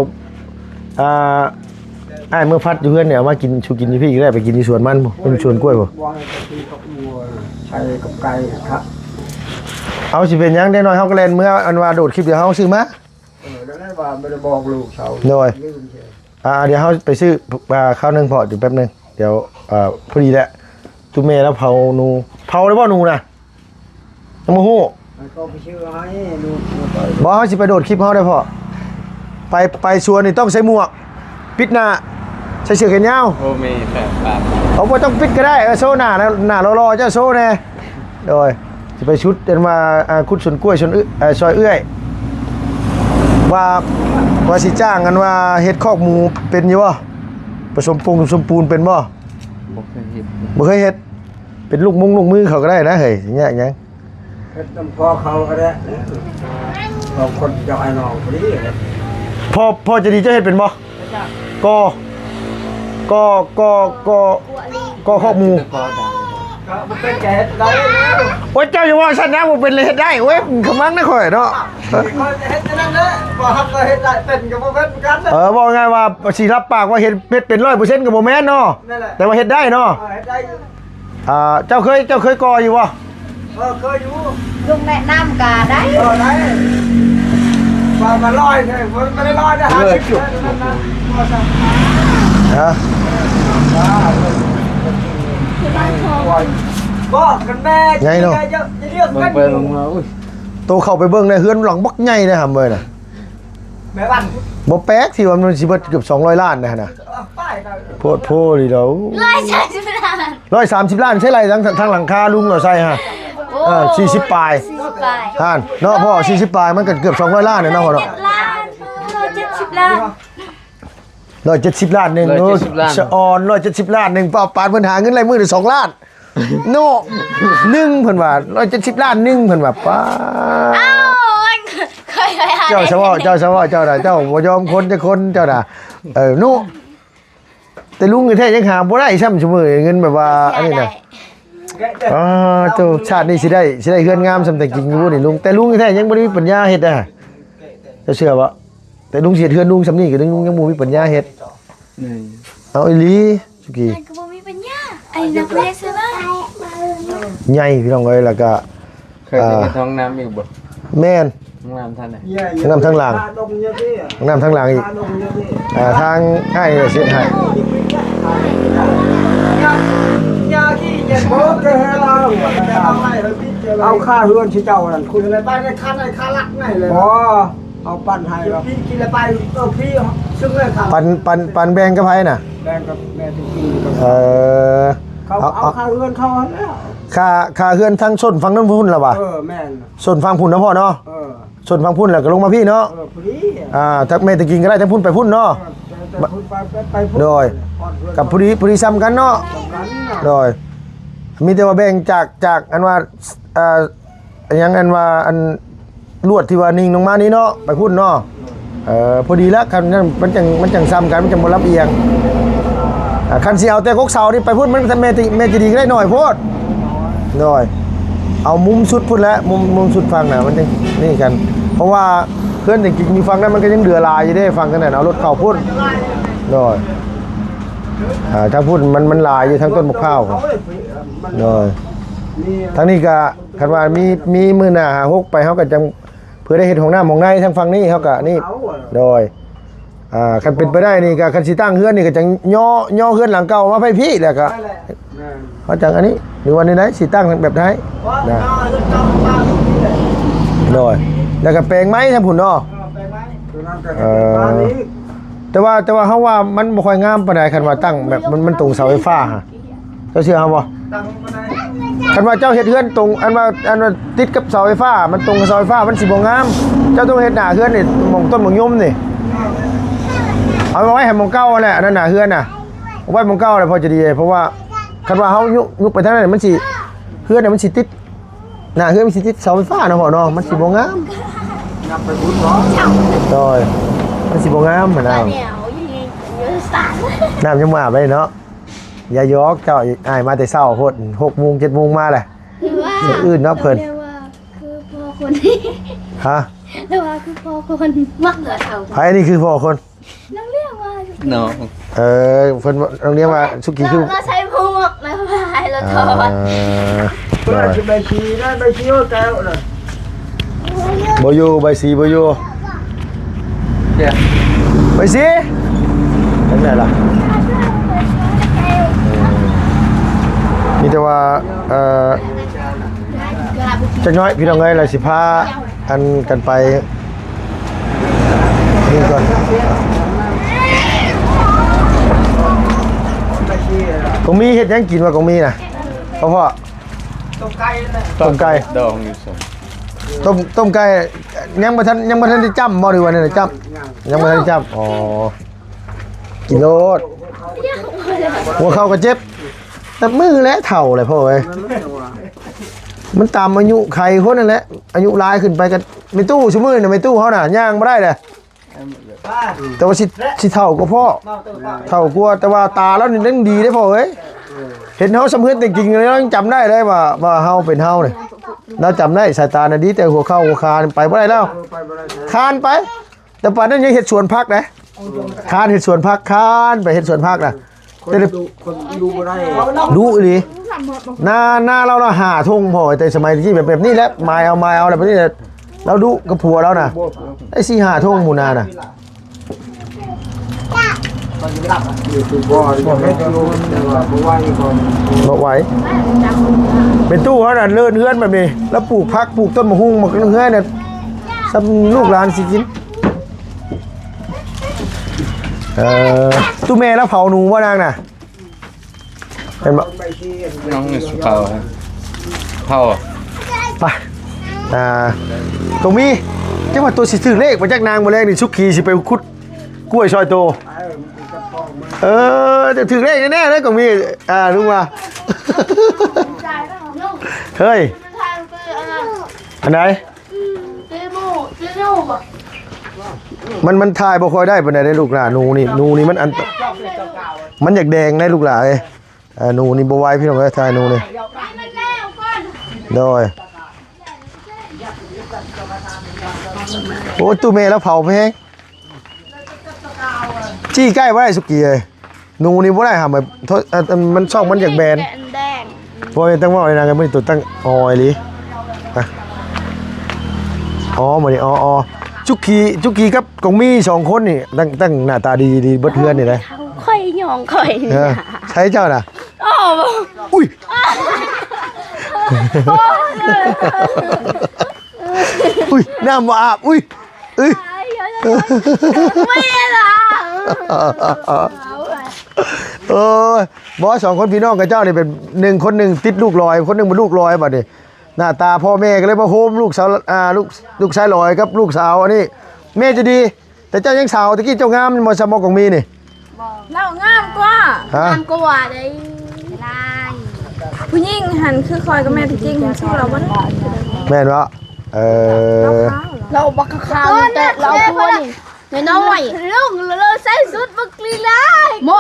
ອ່າ ອ້າຍເມືອຜັດຢູ່ເຮືອນນີ້ ເອົາມາກິນ ສູ່ກິນຢູ່ພີ້ກໍໄດ້ ໄປກິນຢູ່ສວນມັນພຸ້ນ ເປັນສວນກ້ວຍພຸ້ນ ວ່າໃຫ້ກິນກັບໝູ່ ໃສ່ກັບໄກ່ຄັບ ເອົາ ຊິເປັນຫຍັງ ເດັກນ້ອຍເຮົາກໍແລ່ນເມືອ ອັນວ່າໂດດຄລິບ ດຽວເຮົາຊື້ມາ ເອີ ນັ້ນແຫຼະວ່າບໍ່ໄດ້ບອກລູກເຂົາ ໂດຍ ລືມເສຍ ອ່າ ດຽວເຮົາໄປຊື້ ອ່າ ຄາວໜຶ່ງພໍ່ ດຽວແປັບໜຶ່ງ ດຽວ ອ່າ ພໍດີແຫຼະ ຕຸແມ່ລາວເຜົາໜູ ເຜົາໄດ້ບໍ່ໜູນະ? ຍັງບໍ່ຮູ້ ໃຫ້ເຂົາໄປຊື້ໃຫ້ລູກ ບໍ່ ເຮົາຊິໄປໂດດຄລິບເຮົາໄດ້ພໍ່ ໄປ ໄປສວນນີ້ຕ້ອງໃສ່ໝວກ ປິດໜ້າ ໃສ່ເສື້ອແຂນຍາວ ໂອ້ ມີແປດບາດ ເອົາ ບໍ່ຕ້ອງປິດກໍໄດ້ ເອີ ໂຊໜ້າ ໜ້າຫຼໍ່ໆ ເຈົ້າໂຊແດ່ ໂດຍ ຊິໄປຊຸດ ອັນວ່າ ອ່າ ຂຸດສວນກ້ວຍ ສວນເອື້ອຍ ເອີ ຊ່ອຍເອື້ອຍ ວ່າ ວ່າຊິຈ້າງ ອັນວ່າເຮັດຄອກໝູເປັນຢູ່ບໍ່? ປະສົມປົງ ສົມປູນເປັນບໍ່? ບໍ່ເຄີຍເຮັດ ບໍ່ເຄີຍເຮັດ ເປັນລູກມຸງລູກມືເຂົາກໍໄດ້ນະເຮີ້ຍ ຊິຍາກຫຍັງ ເຮັດນຳພໍ່ເຂົາກໍໄດ້ ສອງຄົນເຈົ້າອ້າຍນ້ອງພໍດີ ພໍ່ ພໍ່ໃຈດີ ເຈົ້າເຮັດເປັນບໍ່? ກໍ ກໍ ກໍ ກໍ ກໍຄອກໝູ ກໍບໍ່ເປັນກໍເຮັດໄດ້ ໂອ້ຍ ເຈົ້າຢ່າເວົ້າຊັ້ນນະ ບໍ່ເປັນເລີຍເຮັດໄດ້ ໂອ້ຍ ຂະມັງນະຂ້ອຍເນາະ ຂ້ອຍເຮັດຈັ່ງນັ້ນແຫຼະ ບໍ່ຮັບກໍເຮັດໄດ້ ເປັນກໍບໍ່ເປັນຄືກັນນະ ເອີ ເວົ້າງ່າຍວ່າຊິຮັບປາກວ່າເຮັດ ເຮັດເປັນຮ້ອຍເປີເຊັນກໍບໍ່ແມ່ນເນາະ ແຕ່ວ່າເຮັດໄດ້ເນາະ ເອີ ເຮັດໄດ້ຢູ່ ອ່າ ເຈົ້າເຄີຍ ເຈົ້າເຄີຍກໍ່ຢູ່ບໍ່? ເອີ ເຄີຍຢູ່ ລຸງແນະນຳກໍໄດ້ ເອີ ໄດ້ ວ່າມາລອຍເລີຍ ບໍ່ໄດ້ລອຍໄດ້ຫ້າສິບ ເອີ ບໍ່ຊັ້ນ ຮະ ບໍ່ ຄັນແມ່ໃຫຍ່ເນາະ ຈະເລືອກ ເບິ່ງໄປເບິ່ງມາ ອຸ້ຍ ໂຕເຂົ້າໄປເບິ່ງໃນເຮືອນຫຼັງບັກໃຫຍ່ເດ້ຫຳເອີຍນະ ແມ່ບ້ານ ບໍ່ແປກທີ່ວ່າມັນຊິເບິດເກືອບສອງຮ້ອຍລ້ານນະຫັ້ນນະ ໂພດໂພດີດອກ ຮ້ອຍສາມສິບລ້ານ ຮ້ອຍສາມສິບລ້ານ ໃຊ້ໄລ່ທັງ ທັງຫຼັງຄາລຸງເອົາໃສ່ຫັ້ນ ໂອ້ ເອີ ສີ່ສິບປາຍ ສີ່ສິບປາຍ ຫັ້ນເນາະພໍ່ ສີ່ສິບປາຍ ມັນກໍເກືອບສອງຮ້ອຍລ້ານແລ້ວເນາະພໍ່ເນາະ ຮ້ອຍເຈັດສິບລ້ານ ຮ້ອຍເຈັດສິບລ້ານໜຶ່ງ ຮ້ອຍເຈັດສິບລ້ານ ໂອ້ ສະອອນ ຮ້ອຍເຈັດສິບລ້ານໜຶ່ງ ປານເພິ່ນຫາເງິນໄດ້ມື້ລະສອງລ້ານ ເນາະ ໜຶ່ງ ເພິ່ນວ່າ ຮ້ອຍເຈັດສິບລ້ານໜຶ່ງ ເພິ່ນວ່າ ປ້າ ເຈົ້າຊະເວົ້າ ເຈົ້າຊະເວົ້າ ເຈົ້ານະ ເຈົ້າບໍ່ຍອມຄົນຈັກຄົນ ເຈົ້ານະ ເອີ ເນາະ ແຕ່ລຸງແທ້ໆຍັງຫາບໍ່ໄດ້ຊ້ຳຊຸມື້ ເງິນແບບວ່າອັນນີ້ນະ ອໍ ໂຕ ຊາດນີ້ຊິໄດ້ ຊິໄດ້ເຮືອນງາມສ່ຳແຕ່ກິນຢູ່ບໍ່ນີ້ລຸງ ແຕ່ລຸງແທ້ໆຍັງບໍ່ໄດ້ມີປັນຍາເຮັດນະ ເຈົ້າເຊື່ອບໍ່? ແຕ່ລຸງຊິເຮັດເຮືອນລຸງສ່ຳນີ້ກໍຍັງ ຍັງບໍ່ມີປັນຍາເຮັດ ເອົາອີ່ຫຼີ ສຸກີ ມັນກໍບໍ່ມີປັນຍາ ອັນນີ້ນະ ຜູ້ໃດຊື້ມາ ໃຫຍ່ພີ່ນ້ອງເອີຍ ແລ້ວກໍ ເຄີຍໄປເຮັດຫ້ອງນ້ຳອີກບໍ່? ແມ່ນ ຫ້ອງນ້ຳທາງໃດ? ຫ້ອງນ້ຳທາງຫຼັງ ຫ້ອງນ້ຳທາງຫຼັງອີກ ອ່າ ທາງອ້າຍເຮັດໃຫ້ ເອີ ຢາຂີ້ເກັບ ບໍ່ແກ່ເຮົາ ເອົາຄ່າເຮືອນຊິເຈົ້ານັ້ນ ຄຸນ ໄປໃນຄັນໃນຄາລັກໃນເລີຍ ບໍ່ ເອົາປັນໃຫ້ ກິນກິນແລ້ວໄປ ເອີ ພີ່ ຊຶ້ງເລີຍ ຄັນ ປັນ ປັນ ປັນແບ່ງກັບໃຜນະ? ແບ່ງກັບແມ່ຕະກີ ເອີ ເຂົາເອົາ ເອົາຄ່າເຮືອນເຂົາຫັ້ນແຫຼະ ຄ່າ ຄ່າເຮືອນທາງຊົນຝັ່ງນັ້ນພຸ້ນລະຫວາ? ເອີ ແມ່ນ ຊົນຝັ່ງພຸ້ນນະພໍ່ເນາະ ເອີ ຊົນຝັ່ງພຸ້ນແລ້ວກໍລົງມາພີ້ເນາະ ເອີ ພໍດີ ອ່າ ທາງແມ່ຕະກິນກໍໄດ້ ທາງພຸ້ນໄປພຸ້ນເນາະ ເອີ ໄປພຸ້ນ ໄປ ໄປພຸ້ນ ໂດຍ ຮອດເຮືອນ ກໍພໍດີ ພໍດີຊ່ຳກັນເນາະ ຊ່ຳກັນນະ ໂດຍ ມີແຕ່ວ່າແບ່ງຈາກ ຈາກອັນວ່າ ອ່າ ຫຍັງ ອັນວ່າ ອັນລວດທີ່ວ່າຍິງລົງມານີ້ເນາະ ໄປພຸ້ນເນາະ ເອີ ພໍດີລະ ຄັນນັ້ນມັນຈັ່ງ ມັນຈັ່ງຊ່ຳກັນ ມັນຈັ່ງບໍ່ລຳອຽງ ອ່າ ຄັນຊິເອົາແຕ່ກົກເສົານີ້ໄປພຸ້ນ ມັນ ແມ່ ແມ່ຈະດີກໍໄດ້ໜ້ອຍໂພດ ໂດຍ ເອົາມຸມສຸດພຸ້ນແຫຼະ ມຸມ ມຸມສຸດຝັ່ງນະ ມັນຈັ່ງນີ້ກັນ ເພາະວ່າເຮືອນຈິງໆຢູ່ຝັ່ງນັ້ນ ມັນກໍຍັງເຫຼືອຫຼາຍຢູ່ເດ້ ຝັ່ງນັ້ນນະ ເອົາລົດເຂົ້າພຸ້ນ ໂດຍ ອ່າ ທາງພຸ້ນມັນ ມັນຫຼາຍຢູ່ ທາງຕົ້ນໝາກພ້າວ ໂດຍ ທາງນີ້ກໍ ຄັນວ່າມີ ມີມື້ໜ້າຫາຫົກໄປ ເຮົາກໍຈັ່ງ ເພື່ອໄດ້ເຮັດຫ້ອງນ້ຳຫ້ອງໃນທາງຝັ່ງນີ້ ເຮົາກໍນີ້ ເອົາ ໂດຍ ອ່າ ຄັນເປັນໄປໄດ້ນີ້ກໍ ຄັນຊິຕັ້ງເຮືອນນີ້ກໍຈັ່ງຍໍ ຍໍເຮືອນຫຼັງເກົ່າມາໄວ້ພີ້ ແລ້ວກໍ ນັ້ນແຫຼະ ແມ່ນ ເຮົາຈັ່ງອັນນີ້ ຫຼືວ່າແນວໃດ ຊິຕັ້ງແບບໃດນະ ໂດຍ ແລ້ວກໍແປງໄມ້ທາງພຸ້ນເນາະ ເອີ ແປງໄມ້ ໂຕນັ້ນກໍ ເອີ ເຮັດເປັນບ້ານອີກ ແຕ່ວ່າ ແຕ່ວ່າເຮົາວ່າມັນບໍ່ຄ່ອຍງາມປານໃດ ຄັນວ່າຕັ້ງແບບ ມັນ ມັນຕົງເສົາໄຟຟ້າຫັ້ນ ເຈົ້າເຊື່ອເຮົາບໍ່? ຕັ້ງບໍ່ໄດ້ ຄັນວ່າເຈົ້າເຮັດເຮືອນຕົງ ອັນວ່າ ອັນວ່າຕິດກັບເສົາໄຟຟ້າ ມັນຕົງກັບເສົາໄຟຟ້າ ມັນຊິບໍ່ງາມ ເຈົ້າຕ້ອງເຮັດໜ້າເຮືອນນີ້ ໝ່ອງຕົ້ນໝາກຍົມນີ້ ເອົາໄວ້ໃຫ້ໝ່ອງເກົ່າຫັ້ນແຫຼະ ອັນນັ້ນໜ້າເຮືອນນະ ເອົາໄວ້ໝ່ອງເກົ່າແຫຼະ ພໍຈະດີ ເພາະວ່າຄັນວ່າເຮົາຍຸ ຍຸບໄປທາງນັ້ນ ມັນຊິ ເຮືອນນະ ມັນຊິຕິດ ໜ້າເຮືອນມັນຊິຕິດເສົາໄຟຟ້າເນາະພໍ່ເນາະ ມັນຊິບໍ່ງາມ ຍັບໄປບຸນເນາະ ໂດຍ ມັນຊິບໍ່ງາມຫັ້ນນະ ນ້ຳຍັງບໍ່ອາບເລີຍເນາະ ຢ່າຢອກເຈົ້າ ອ້າຍມາແຕ່ເຊົ້າໂພດ ຫົກໂມງ ເຈັດໂມງມາແຫຼະ ຄືວ່າ ມື້ອື່ນເນາະເພິ່ນ ເອີ້ນວ່າຄືພໍ່ຄົນ ຮະ ເອີ້ນວ່າຄືພໍ່ຄົນ ມັກເຫຼືອເຖົ້າ ໃຜນີ້ຄືພໍ່ຄົນ? ນ້ອງລຽງວ່າ ນ້ອງ ເອີ ເພິ່ນ ນ້ອງລຽງວ່າສຸກີຄື ລາວໃສ່ໝວກ ລາວວ່າໃຫ້ລາວຖອດ ເອີ ເພິ່ນວ່າຊິໃບສີນະ ໃບສີໂອແກ້ວນະ ບໍ່ຢູ່ ໃບສີບໍ່ຢູ່ ເຈົ້າ ໃບສີ ຈັ່ງໃດລະ ມີແຕ່ວ່າ ເອີ ຈັກໜ້ອຍພີ່ນ້ອງເອີຍ ລະຊິພາ ອັນກັນໄປນີ້ກ່ອນ ກອງມີເຮັດຫຍັງກິນວະ ກອງມີນະ ພໍ່ ພໍ່ ຕົ້ມໄກ່ ຕົ້ມໄກ່ ດອງຢູ່ຊັ້ນ ຕົ້ມ ຕົ້ມໄກ່ ຍັງບໍ່ທັນ ຍັງບໍ່ທັນໄດ້ຈ້ຳບໍ່ ຫຼືວ່າແນວໃດ ຈ້ຳ ຍັງບໍ່ທັນໄດ້ຈ້ຳ ອໍ ກິນໂລດ ຫົວເຂົ່າກໍເຈັບ ນັບມື້ແຫຼະ ເຖົ້າແຫຼະພໍ່ເອີຍ ມັນຕາມອາຍຸໄຂຄົນນັ້ນແຫຼະ ອາຍຸຫຼາຍຂຶ້ນໄປກໍ ແມ່ຕູ້ຊຸມື້ນີ້ ແມ່ຕູ້ເຮົານະ ຍ່າງບໍ່ໄດ້ແຫຼະ ແຕ່ວ່າຊິ ຊິເຖົ້າກວ່າພໍ່ ເຖົ້າກວ່າ ແຕ່ວ່າຕາລາວນີ້ຍັງດີເດ້ພໍ່ເອີຍ ເຫັນເຮົາສ່ຳເຮືອນແຕ່ງກິງ ລາວຍັງຈຳໄດ້ເລີຍວ່າ ວ່າເຮົາເປັນເຮົານີ້ ລາວຈຳໄດ້ ສາຍຕານະດີ ແຕ່ຫົວເຂົ່າຫົວຂາໄປບໍ່ໄດ້ແລ້ວ ເອີ ໄປບໍ່ໄດ້ ຄານໄປ ແຕ່ປານນັ້ນຍັງເຮັດສວນຜັກເດ້ ຄານເຮັດສວນຜັກ ຄານໄປເຮັດສວນຜັກນະ ແຕ່ ຄົນຢູ່ບໍ່ໄດ້ ດຸອີ່ຫຼີ ນາ ນາລາວລະຫ້າທົ່ງພໍ ແຕ່ສະໄໝຕະກີ້ແບບ ແບບນີ້ແຫຼະ ມາຍເອົາ ມາຍເອົາແລ້ວ ແບບນີ້ແຫຼະ ລາວດຸກັບຜົວລາວນະ ໄດ້ສີ່ຫ້າທົ່ງໝູນານະ ບໍ່ໄຫວ ແມ່ຕູ້ເຮົານະ ເລີນເຮືອນແບບນີ້ ລາວປູກຜັກ ປູກຕົ້ນໝາກຫຸ່ງ ໝາກເຮືອນນະ ສ່ຳລູກຫຼານຊິກິນ ເອີ ຕູ້ແມ່ລາວເຜົາໜູບໍ່ນາງນະ? ແມ່ນບໍ່? ນ້ອງນີ້ຊິເຜົາ ເຜົາ ໄປ ອ່າ ຕົງມີ ຈັກວ່າຕົວຊິຖືກເລກບໍ່ຈັກ ນາງ ມື້ແລງນີ້ສຸຂີຊິໄປຂຸດກ້ວຍຊ່ອຍໂຕ ເອີ ຈະຖືກເລກແນ່ໆເດີ ຕົງມີ ອ່າ ລຸງວ່າ ເຮີ້ຍ ອັນໃດ? ມັນ ມັນຖ່າຍບໍ່ຄ່ອຍໄດ້ປານໃດເດ້ລູກຫຼານ ໜູນີ້ ໜູນີ້ມັນອັນ ມັນຢາກແດງໄດ໋ລູກຫຼານເອີຍ ເອີ ໜູນີ້ບໍ່ໄຫວພີ່ນ້ອງເອີຍ ຖ່າຍໜູນີ້ ໂດຍ ໂອ້ ຕູ້ແມ່ລາວເຜົາແພງ ຈີ້ໃກ້ບໍ່ໄດ້ສຸກີເອີຍ ໜູນີ້ບໍ່ໄດ້ຫາ ມັນຊ່ອງມັນຢາກແບນ ແບນ ບໍ່ແມ່ນຕັ້ງເວົ້າໃນນາງ ມັນຕົວຕັ້ງອໍອີ່ຫຼີ ອໍ ມື້ນີ້ ອໍ ອໍ ຈຸກກີ ຈຸກກີກັບກອງມີສອງຄົນນີ້ ຕັ້ງ ຕັ້ງໜ້າຕາດີ ດີເບິດເຮືອນນີ້ນະ ຂ້ອຍຍ່ອງຂ້ອຍນີ້ ເອີ ໃສເຈົ້ານະ? ອຸ້ຍ ອຸ້ຍ ນ້ຳບໍ່ອາບ ອຸ້ຍ ອຸ້ຍ ໂອ້ຍ ບໍ່ ສອງຄົນພີ່ນ້ອງຂະເຈົ້ານີ້ເປັນ ໜຶ່ງຄົນໜຶ່ງຕິດລູກລອຍ ຄົນໜຶ່ງບໍ່ລູກລອຍບັດນີ້ ໜ້າຕາພໍ່ແມ່ກໍເລີຍມາໂຮມລູກສາວ ອ່າ ລູກ ລູກຊາຍຫຼອຍກັບລູກສາວອັນນີ້ ແມ່ໃຈດີ ແຕ່ເຈົ້າຍັງສາວ ຕະກີ້ເຈົ້າງາມບໍ່ ຊະໝໍກອງມີນີ້ ເຮົາງາມກວ່າ ຮະ ງາມກວ່າເດ້ ຜູ້ຍິງຫັ້ນຄືຂ້ອຍກັບແມ່ຕະກີ້ຫັ້ນສູ້ລາວບໍ່ໄດ້ ແມ່ນບໍ່ ເອີ ລາວບັກຂາວ ແຕ່ລາວຜູ້ນີ້ ນ້ອຍໆ ລຸງ ລາວໃສ່ຊຸດບັກລີລາຍ ໝໍ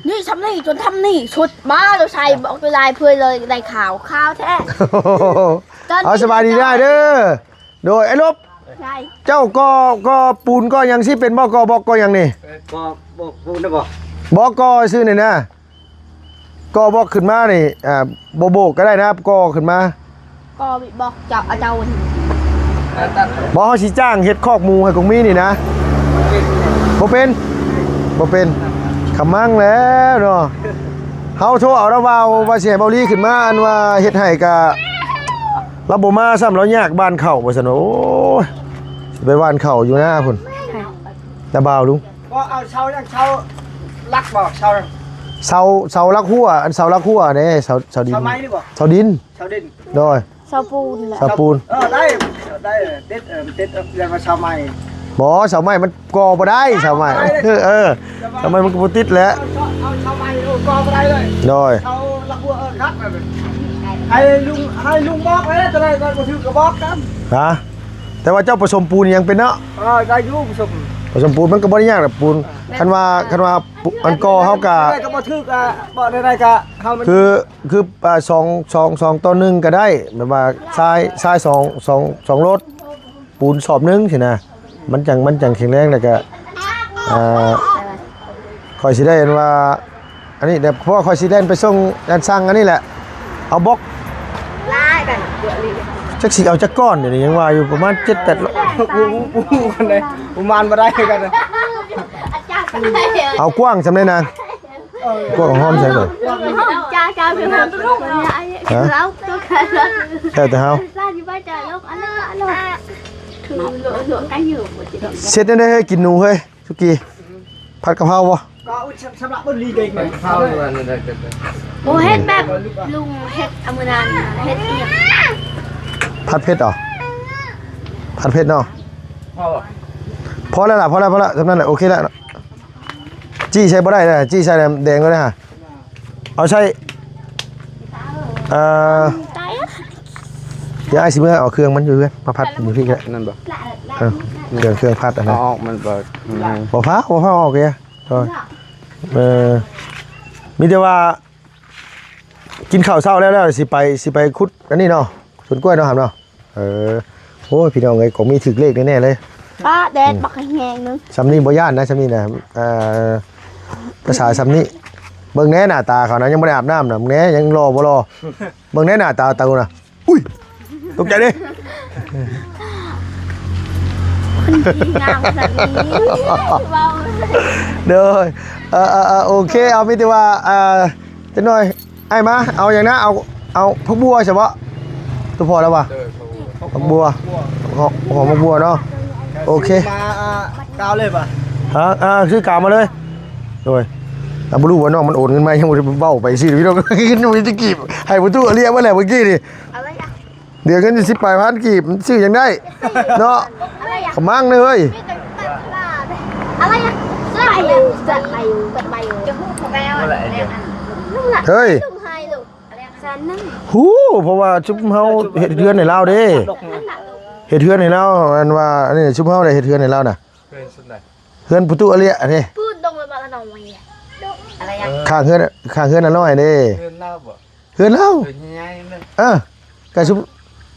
ນີ້ຊ່ຳນີ້ຈົນຊ່ຳນີ້ ຊຸດມາລາວໃສ່ບັກລາຍເພື່ອເລີຍໄດ້ຂາວ ຂາວແທ້ ເອົາ ສະບາຍດີໄດ້ເດີ ໂດຍ ໄອ້ລົບ ເຈົ້າກໍ່ ກໍ່ປູນກໍ່ຫຍັງຊິເປັນບໍ່ ກໍ່ບລັອກກໍ່ຫຍັງນີ້ ເອີ ກໍ່ບລັອກປູນໄດ້ບໍ່ ບໍ່ກໍ່ຊື່ນີ້ນະ ກໍ່ບລັອກຂຶ້ນມານີ້ ອ່າ ບໍ່ໂບກກໍໄດ້ນະ ກໍ່ຂຶ້ນມາ ກໍ່ບລັອກເຈົ້າ ເອົາເຈົ້າ ບໍ່ ເຮົາຊິຈ້າງເຮັດຄອກໝູໃຫ້ກົງມີນີ້ນະ ບໍ່ເປັນ ບໍ່ເປັນ ຂະມັງແລ້ວເນາະ ເຮົາໂທເອົາລາວວ່າ ວ່າຊິໃຫ້ເບົາລີຂຶ້ນມາ ອັນວ່າເຮັດໃຫ້ກະ ລາວບໍ່ມາຊ້ຳ ລາວຍາກຫວ່ານເຂົ້າວ່າຊັ້ນ ໂອ້ຍ ຊິໄປຫວ່ານເຂົ້າຢູ່ນາພຸ້ນ ຕາບ່າວລຸງ ບໍ່ເອົາເສົາຫຍັງ ເສົາຫຼັກບໍ່ ເສົາ ເສົາ ເສົາຫຼັກຮົ້ວ ອັນເສົາຫຼັກຮົ້ວເດ້ ເສົາ ເສົາດິນ ເສົາໄມ້ນີ້ບໍ່ ເສົາດິນ ເສົາດິນ ໂດຍ ເສົາປູນແຫຼະ ເສົາປູນ ເອີ ໄດ້ ໄດ້ ຕິດ ເອີ ຕິດ ເອີ ຮຽກວ່າເສົາໄມ້ ບໍ່ ເສົາໄມ້ມັນກໍ່ບໍ່ໄດ້ເສົາໄມ້ ເອີ ເອີ ເສົາໄມ້ມັນກໍບໍ່ຕິດແຫຼະ ເອົາເສົາໄມ້ ເອີ ກໍ່ບໍ່ໄດ້ເລີຍ ໂດຍ ເສົາຫຼັກຮົ້ວ ເອີ ຄັກ ໃຫ້ລຸງ ໃຫ້ລຸງບອກເລີຍ ຕົວໃດກໍບໍ່ຖືກກໍບອກກັນ ຮະ ແຕ່ວ່າເຈົ້າປະສົມປູນຫຍັງເປັນເນາະ ເອີ ໄດ້ຢູ່ປະສົມ ປະສົມປູນມັນກໍບໍ່ໄດ້ຍາກດອກປູນ ຄັນວ່າ ຄັນວ່າ ອັນກໍ່ເຮົາກະ ໃດໆກໍບໍ່ຖືກ ອະ ບໍ່ໃດໆກະ ເຮົາມັນ ຄື ຄື ອາ ສອງ ສອງ ສອງຕໍ່ໜຶ່ງກໍໄດ້ ແບບວ່າຊາຍ ຊາຍສອງ ສອງ ສອງລົດ ປູນສອບໜຶ່ງຊີ້ນະ ມັນຈັ່ງ ມັນຈັ່ງແຂງແຮງ ແລ້ວກະ ອາ ຂ້ອຍຊິໄດ້ອັນວ່າ ອັນນີ້ແຫຼະ ເພາະວ່າຂ້ອຍຊິແລ່ນໄປສົ່ງ ແລ່ນສັ່ງອັນນີ້ແຫຼະ ເອົາບລັອກ ຫຼາຍກັນ ຈັກຊິເອົາຈັກກ້ອນ ດຽວນີ້ຍັງວ່າຢູ່ ປະມານເຈັດແປດ ປະມານບໍ່ໄດ້ຄືກັນ ເອົາກວ້າງສ່ຳໃດນາງ ກວ້າງຫອມໃສ່ກ່ອນ ຮະ ແລ້ວແຕ່ເຮົາ ເສັດແນວໃດເຮີ້ຍ ກິນໜູເຮີ້ຍ ສຸກີ ຜັດກະເພົາບໍ່? ໂອ້ ເຮັດແບບລຸງເຮັດ ອາ ມື້ນັ້ນເຮັດອີ່ຫຍັງ ຜັດເຜັດເອົາ ຜັດເຜັດເນາະ ພໍແລ້ວລະ ພໍແລ້ວ ພໍແລ້ວ ສ່ຳນັ້ນແຫຼະ ໂອເຄແລ້ວ ຈີ້ໃສ່ບໍ່ໄດ້ນະ ຈີ້ໃສ່ແດງເລີຍນະ ເອົາໃສ່ ເອີ ດຽວອ້າຍຊິເມືອເອົາເຄື່ອງມັນຢູ່ເຮືອນ ມາຜັດຢູ່ພີ້ກໍໄດ້ ນັ້ນບໍ່ ເອີ ເຄື່ອງ ເຄື່ອງຜັດອັນນັ້ນ ເອົາອອກມັນບໍ່ ບໍ່ພາ ບໍ່ພາເອົາອອກເດ ເອີ ມີແຕ່ວ່າ ກິນເຂົ້າເຊົ້າແລ້ວ ແລ້ວຊິໄປ ຊິໄປຂຸດອັນນີ້ເນາະ ສວນກ້ວຍເນາະ ຫຳເນາະ ເອີ ໂອ້ຍ ພີ່ນ້ອງເອີຍ ກອງມີຖືກເລກແນ່ໆເລີຍ ປ້າ ແດດບັກແຮງໜຶ່ງ ຊ່ຳນີ້ບໍ່ຢ້ານນະ ຊ່ຳນີ້ນະ ເອີ ພາສາຊ່ຳນີ້ ເບິ່ງແນ່ໜ້າຕາເຂົານະ ຍັງບໍ່ໄດ້ອາບນ້ຳນະ ເບິ່ງແນ່ ຍັງຫຼໍ່ບໍ່ຫຼໍ່ ເບິ່ງແນ່ໜ້າຕາເຕົານະ ອຸ້ຍ ຕົກໃຈເດ້ ຄົນທີ່ງາມຂະໜາດນີ້ ເວົ້າ ໂດຍ ເອີ ເອີ ເອີ ໂອເຄ ເອົາ ມີແຕ່ວ່າ ເອີ ຈັກໜ່ອຍ ອ້າຍມາ ເອົາຫຍັງນະ ເອົາ ເອົາຜັກບົວໃຊ່ບໍ່ ຕົວພໍແລ້ວວ່າ ເອີ ຜັກບົວ ຫອມ ຫອມຜັກບົວເນາະ ໂອເຄ ມາ ອ່າ ກາວເລີຍປະ ຮະ ອ່າ ຊື້ກາວມາເລີຍ ໂດຍ ອ່າ ບໍ່ຮູ້ວ່ານ້ອງມັນໂອນເງິນມາ ຍັງບໍ່ໄດ້ເວົ້າໄປຊື່ພີ່ນ້ອງ ເງິນບໍ່ໄດ້ກີບ ໃຫ້ປະຕູອາເລຍມາແລ້ວເມື່ອກີ້ນີ້ ເຫຼືອເງິນຢູ່ສິບປາຍພັນກີບ ມັນຊື້ຫຍັງໄດ້ເນາະ ຂະມັງເລີຍ ເຮີ້ຍ ຮູ້ ເພາະວ່າຊຸມເຮົາເຮັດເຮືອນໃຫ້ລາວເດ້ ເຮັດເຮືອນໃຫ້ລາວ ອັນວ່າ ອັນນີ້ ຊຸມເຮົາໄດ້ເຮັດເຮືອນໃຫ້ລາວນະ ເຮືອນປະຕູອາເລຍເດ້ ປູນດົງໄປບາດລະໜອງ ຂ້າງເຮືອນ ຂ້າງເຮືອນລະນ້ອຍເດ້ ເຮືອນລາວບໍ່? ເຮືອນລາວ ເອີ ກະຊຸມ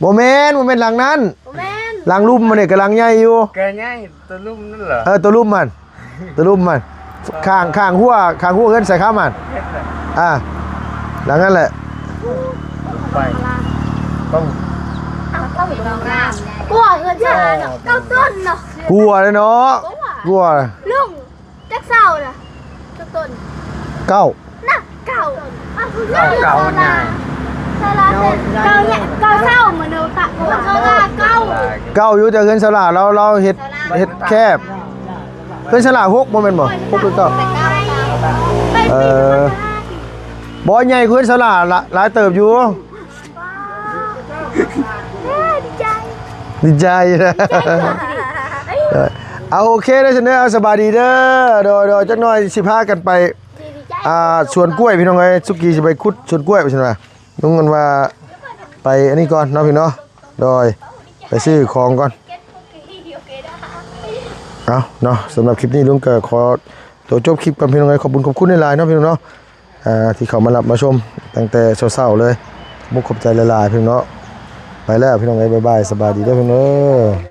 ບໍ່ແມ່ນ ບໍ່ແມ່ນຫຼັງນັ້ນ ບໍ່ແມ່ນ ຫຼັງລຸ່ມມັນນີ້ກະຫຼັງໃຫຍ່ຢູ່ ກະໃຫຍ່ ຕົວລຸ່ມນັ້ນເຫລອ? ເອີ ຕົວລຸ່ມຫັ້ນ ຕົວລຸ່ມຫັ້ນ ຂ້າງ ຂ້າງຮົ້ວ ຂ້າງຮົ້ວເຮືອນສາຍຄຳຫັ້ນ ອ່າ ຫຼັງນັ້ນແຫຼະ ໄປ ກົວເຮືອນສາຍຄຳເນາະ ເກົ້າຕົ້ນເນາະ ກົວເລີຍເນາະ ກົວ ລຸງ ຈັກເສົານະ ຈັກຕົ້ນ ເກົ້າ ນະ ເກົ້າ ເ ເກົ່າເກົ່ານະ ເກົ່າເກົ່າເຊົ້າມື້ເດີຕະເກົ່າເກົ່າເກົ່າ ເກົ່າຢູ່ ແຕ່ເຮືອນສາລາລາວ ລາວເຮັດ ເຮັດແຄບ. ເຮືອນສາລາຫົກບໍ່ແມ່ນບໍ່? ຫົກຫຼືເກົ້າ? ເອີ ບໍ່ ໃຫຍ່ກວ່າເຮືອນສາລາຫຼາຍເຕີບຢູ່. ດີໃຈ ດີໃຈນະ. ເອີ ເອົາ ໂອເຄເດີຊັ້ນເດີ ເອົາ ສະບາຍດີເດີ. ໂດຍ ໂດຍ ຈັກໜ່ອຍຊິພາກັນໄປ ອ່າ ສວນກ້ວຍພີ່ນ້ອງເອີຍ. ສຸກີຊິໄປຂຸດສວນກ້ວຍວ່າຊັ້ນວ່າ. ລຸງກັນວ່າໄປອັນນີ້ກ່ອນເນາະພີ່ເນາະ. ໂດຍ ໄປຊື້ຂອງກ່ອນ. ເອົາເນາະ ສຳລັບຄລິບນີ້ລຸງກໍຂໍຕົວຈົບຄລິບກ່ອນພີ່ນ້ອງເອີຍ. ຂອບຄຸນ ຂອບຄຸນຫຼາຍໆເນາະພີ່ນ້ອງເນາະ ອ່າ ທີ່ເຂົ້າມາຮັບມາຊົມຕັ້ງແຕ່ເຊົ້າໆເລີຍ. ຂອບມຸກຂອບໃຈຫຼາຍໆພີ່ນ້ອງເນາະ. ໄປແລ້ວພີ່ນ້ອງເອີຍ ບາຍບາຍ ສະບາຍດີເດີພີ່ນ້ອງເດີ.